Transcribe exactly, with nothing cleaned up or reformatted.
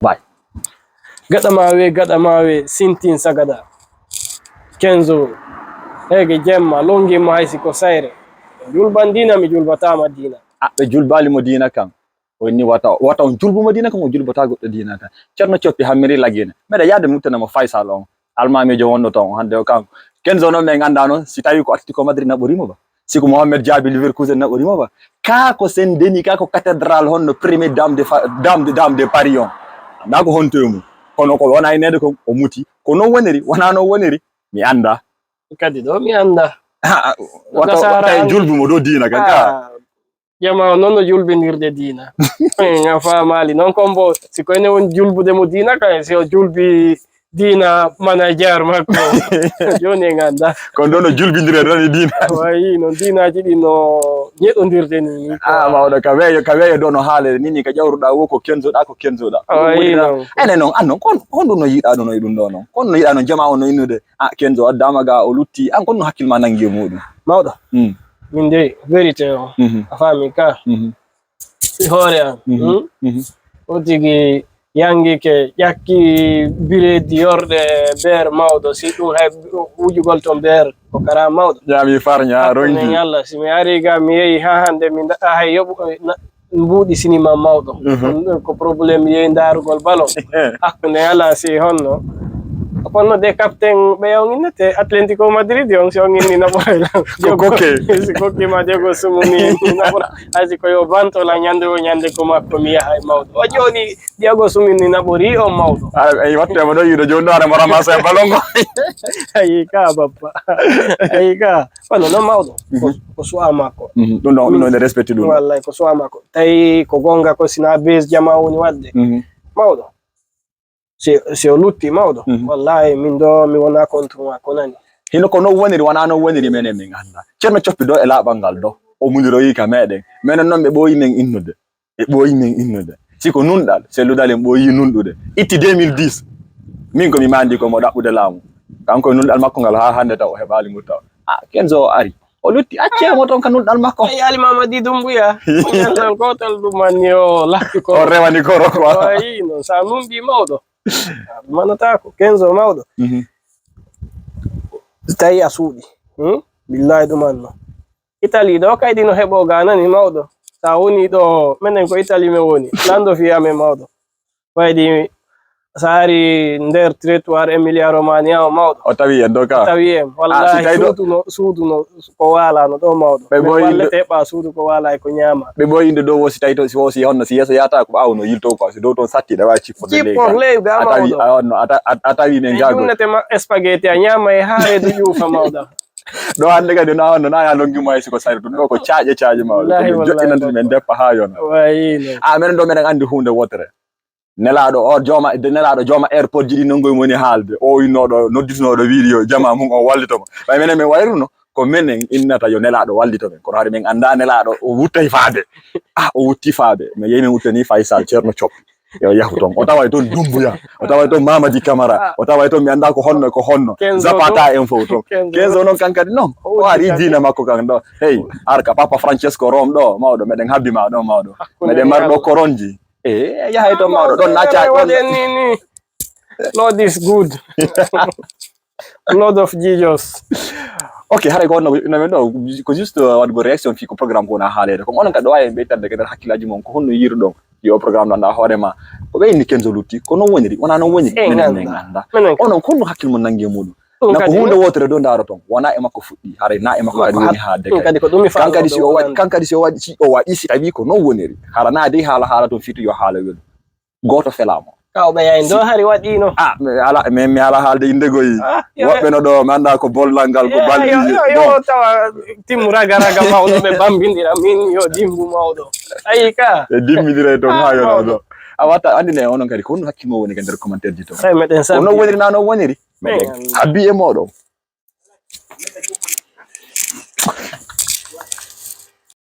Bay. Gaɗa ma we, gaɗa ma we, sintin sagada. Kenzo, hege jemma, longi mo haysi ko sayre. Julban diina, mi julbata ma diina. Ah, ɓe julbali mo diina kan. O inni wata, wata on julbu mo diina kan, o julbata goɗɗo diina kan. Ceerno Coppi hammiri lagine. Meɗa yaade mi wuttanamo Faysal on. Almaamiijo wonɗo toon, hannde o kanko. Kenzo noon, min nganndaa noon, si tawii ko Atletico Madrid naɓori mo ba. Si ko Mohamed Diaby Leverkusen naɓori mo ba. Kaa ko Saint-Denis, kaa ko cathédrale honno première dame de fa-, dame de, dame de Paris on. Anndaa ko honto e mum. Kono ko wona e neɗɗo kon, o muti. Ko noon woniri, wonaa noon woniri, mi anndaa. Kadi ɗo mi anndaa. Ah, ah, wata, wata en julbu mo ɗo diina kan, ka. Ah, jama o noon no julbindirde diina. En, a faamaali noon, kon mbo, si ko ene woni julbude mo diina kan, si o julbi diina manager makko. Jooni en anndaa. Kon ɗo no julbindire ɗon e diina. Wayi, noon diinaaji ɗi no ñeɗondirde ni, ni, quoi. Ah, mawɗo, ka weeyo, ka weeyo ɗo no haalere ni, ni ka ƴawruɗaa wo ko kenzoɗaa, ko kenzoɗaa. Wayi, noon. Enen noon, an noon, kon, honɗum no yiɗaa ɗum, no e ɗum ɗo noon? Kon no yiɗaa noon jama o no innude? Ah, Kenzo addaama ga, o lutti. An kon no hakkil ma nangi e muɗum? Mawɗo. Mm. Min dey, vérité o. Mhm. A faami ka? Mhm. E hoore am. Mhm. Hmm? Mhm. O tigi yangike, ƴakki bireedi yorɗe beer mawɗo. Si ɗum hay wujugol toon beer ko kara mawɗo. Ƴaami farña, hakkunde ronki. Yalla, si mi ari ga, mi yehi haa hannde, mi nda-, hay yoɓu-, na-, mbuuɗi sinima mawɗo. Mhm. Ɗum ɗon ko problème yehi ndaarugol ballon. Hakkunde ala si honno. Kono de captain ɓe on innete Atlético Madrid on si on inni naɓoy lan. Ko kokke. Si kokke ma Diego Sumuni inni naɓoy. Hay si ko yo banto la ñande o ñande ko makko mi yaha e mawɗo. O jooni Diego Sumuni naɓori on mawɗo. Ay, ay, watte mo ɗo yiɗo jooni ɗo ara mo ramasa e ballon ko. Ayi ka bappa. Ayi ka. Kono noon mawɗo. Ko, mhm, ko suwa makko. Mhm. Ɗum ɗon, ɗum ɗon ne respecte ɗum. Wallay ko suwa makko. Tawi ko gonga ko sina bes jama woni wadde. Mhm. Mawɗo. Si, si o lutti mawɗo. Mhm. Wallahi min ɗo mi wona contre ma ko nani. Hino ko noon woniri, wona noon woniri menen min anndaa. Ceerno Coppi ɗo e laaɓal ngal ɗo. O mundiroyi ka meɗen. Menen noon ɓe ɓooyi men innude. Ɓe ɓooyi men innude. Si ko nunɗal, selludal en ɓooyi nunɗude. Itti deux mille dix. Min ko mi mandi ko mo ɗaɓɓude laamu. Kanko e nunɗal makko ngal haa hannde taw o heɓaali mo taw. Ah, Kenzo o ari. O lutti, accee mo toon ka nunɗal makko. Ay, Alimamadi Dumbuya. Ko ñallal gootal ɗum anni o lafti ko. O rewani koro quoi. Ayi, noon sa nunɗi mawɗo. A ɗumanataako. Kenzo mawɗo. Mhm. So tawi a suuɗi. Hmm? Billahi ɗum anno. Italie ɗo kaydi no heɓo ga nani mawɗo. Sa woni ɗo, menen ko Italie men woni. Lanndo fi amen mawɗo. Waydi sa ari nder territoire Emilia Romagna o mawɗo. O tawi en ɗo ka. O tawi en. Ah, si wallahi tawi ɗo suudu no, suudu no ko waalano ɗo mawɗo. Ɓe men ɓooyi wallete ɓa suudu ko waala e ko ñaama. Ɓe ɓooyi inde ɗo wo si tawi to, si wo si honno, si yeeso yaata ko ɓaawo no yilto quoi. Si dow toon satti ɗa waawi cippo de ley. Cippo ga. Ley ga a tawi, mawɗo. A honno, a ta-, a, a tawi men e gago. Junnete ma spaghetti a ñaama e haa reedu ƴuufa mawɗo. Ɗo hannde kadi na honno na ya longi mo hay si ko sari ɗum ɗo ko caaƴe caaƴe mawɗo. Wallahi, ko min wallahi, joƴƴinande men deppa haa yona. Wayi no. A men ɗo meɗen anndi huunde wotere. Nelaaɗo o jooma, nelaaɗo jooma airport ji ɗi nanngoy moni haalde. O innooɗo, nodditunooɗo wiiɗo yo jamaa mum o wallito mo. Ɓay menen min wayruno, ko menen innata yo nelaaɗo wallito men. Kono hari min anndaa nelaaɗo o wuttay faade. Ah, o wutti faade. Mi yehi min wuttani Faysal Ceerno Cop. Yo yahu toon. O taway toon Dumbuya. O taway toon Mamadi Camara. O taway toon mi anndaa ko honno, ko honno. Kenzo Zapata en fof toon. Kenzo. Kenzo noon kankadi noon. O ari diina makko kan ɗo. Hey, ar ka Papa Francesco Rome ɗo, mawɗo, meɗen habbi ma ɗo, mawɗo. Hakkunde meɗen mari ɗo koronji. Eh, yahay to mawɗo, ɗon nacca, ɗon waɗen ni, ni. Lord is good. Lord of Jesus. Ok, haray ko honno, no men ɗo, ko juste, uh, waɗugo réaction fii ko programme ko wona haaleede. Ko onon kadi ɗo waawi en ɓeytande kadi hakkillaaji mon, ko honno yiiruɗon yo programme ɗo anndaa hoore ma. Ko ɓe inni Kenzo lutti, ko non woniri, wona non woniri. Eh, minen, minen anndaa. Minen kadi. Onon, ko honno hakkil mon nangi e muɗum? Ɗum na ko kadi huunde wootere ɗo ndaaroton, wona e makko fuɗɗi, haray na e makko kadi woni haa deke. Ɗum kadi ko ɗum mi faami. Kankadi si o waɗi, kankadi si o waɗi, si o waɗi, si tawi ko non woniri, hara na dey haala haala toon fiitu yo haala welu. Gooto felaama. Ka o ɓeya en ɗo hari waɗiino. Ah, mi ala, mi, mi ala haalde innde goyi. Ah, yo, woɓɓe no ɗo, mi anndaa ko bollal ngal, ko yo, balɗi. Yo, yo, yo, bon. Tawa timmu raga raga mawɗo ɓe bambindira, min yo dimbu mawɗo. Ayi ka. Ɓe dimmindira e toon haa yona ɗo. A watta anndine onon kadi, ko honno hakkil mo woni ka nder commentaire ji toon? Ay, meɗen sabbi. Ko non woniri na non woniri? Meɗen habbi e mooɗon.